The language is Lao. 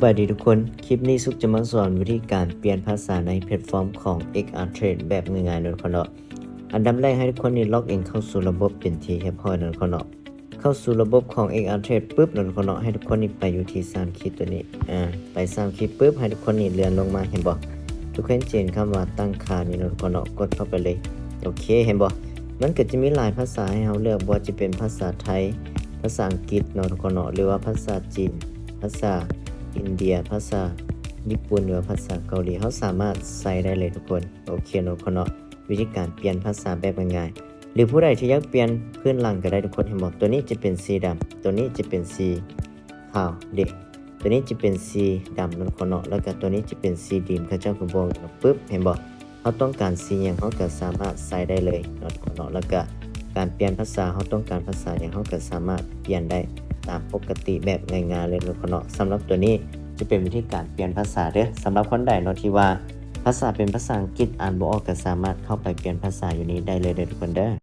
ສະບາຍດີທຸກຄົນ, ຄລິບນີ້ສຸກຈະມາສອນວິທີການປ່ຽນພາສາໃນແພລດຟອມຂອງ ເອັກອາເທຣດ ແບບງ່າຍໆເນາະທຸກຄົນເນາະ. ອັນດັບແລກໃຫ້ທຸກຄົນນີ້ລັອກອິນເຂົ້າສູ່ລະບົບເປັນທີ່ຮຽບຮ້ອຍເນາະທຸກຄົນເນາະ. ເຂົ້າສູ່ລະບົບຂອງ ເອັກອາເທຣດ ປຶບເນາະທຸກຄົນເນາະ, ໃຫ້ທຸກຄົນນີ້ໄປຢູ່ທີ່ສາມຂີດຕົວນີ້. ອາ ໄປສາມຂີດປຶບ ໃຫ້ທຸກຄົນນີ້ເລື່ອນລົງມາ ເຫັນບໍ່? ທຸກຄົນຈະເຫັນຄຳວ່າຕັ້ງຄ່ານີ້ເນາະທຸກຄົນເນາະ, ກົດເຂົ້າໄປເລີຍ. ໂອເຄ ເຫັນບໍ່? ມັນກໍຈະມີຫຼາຍພາສາໃຫ້ເຮົາເລືອກ, ບໍ່ວ່າຈະເປັນພາສາໄທ, ພາສາອັງກິດເນາະທຸກຄົນເນາະ, ຫຼືວ່າພາສາຈີນ, ພາສາອິນເດຍ, ພາສາຍີ່ປຸ່ນ ຫຼືວ່າພາສາເກົາຫຼີ, ເຮົາສາມາດໃສ່ໄດ້ເລີຍທຸກຄົນ. ໂອເຄເນາະທຸກຄົນເນາະ, ວິທີການປ່ຽນພາສາແບບງ່າຍໆ. ຫຼືຜູ້ໃດທີ່ຢາກປ່ຽນພື້ນຫຼັງກໍໄດ້ທຸກຄົນ, ເຫັນບໍ່? ຕົວນີ້ຈະເປັນສີດຳ, ຕົວນີ້ຈະເປັນສີຂາວເດ, ຕົວນີ້ຈະເປັນສີດຳເນາະທຸກຄົນເນາະ, ແລ້ວກໍຕົວນີ້ຈະເປັນສີດີມ ເຂົາເຈົ້າກໍບອກຢູ່ເນາະ. ປຶບ ເຫັນບໍ່? ເຮົາຕ້ອງການສີຫຍັງ ເຮົາກໍສາມາດໃສ່ໄດ້ເລີຍເນາະທຸກຄົນເນາະ. ແລ້ວກໍການປ່ຽນພາສາ, ເຮົາຕ້ອງການພາສາຫຍັງ ເຮົາກໍສາມາດປ່ຽນໄດ້ຕາມປົກກະຕິແບບງ່າຍໆເລີຍເນາະທຸກຄົນເນາະ. ສຳລັບຕົວນີ້ຈະເປັນວິທີການປ່ຽນພາສາເດີ. ສຳລັບຄົນໃດເນາະທີ່ວ່າພາສາເປັນພາສາອັງກິດ ອ່ານບໍ່ອອກ ກໍສາມາດເຂົ້າໄປປ່ຽນພາສາຢູ່ນີ້ໄດ້ເລີຍເດີທຸກຄົນເດີ.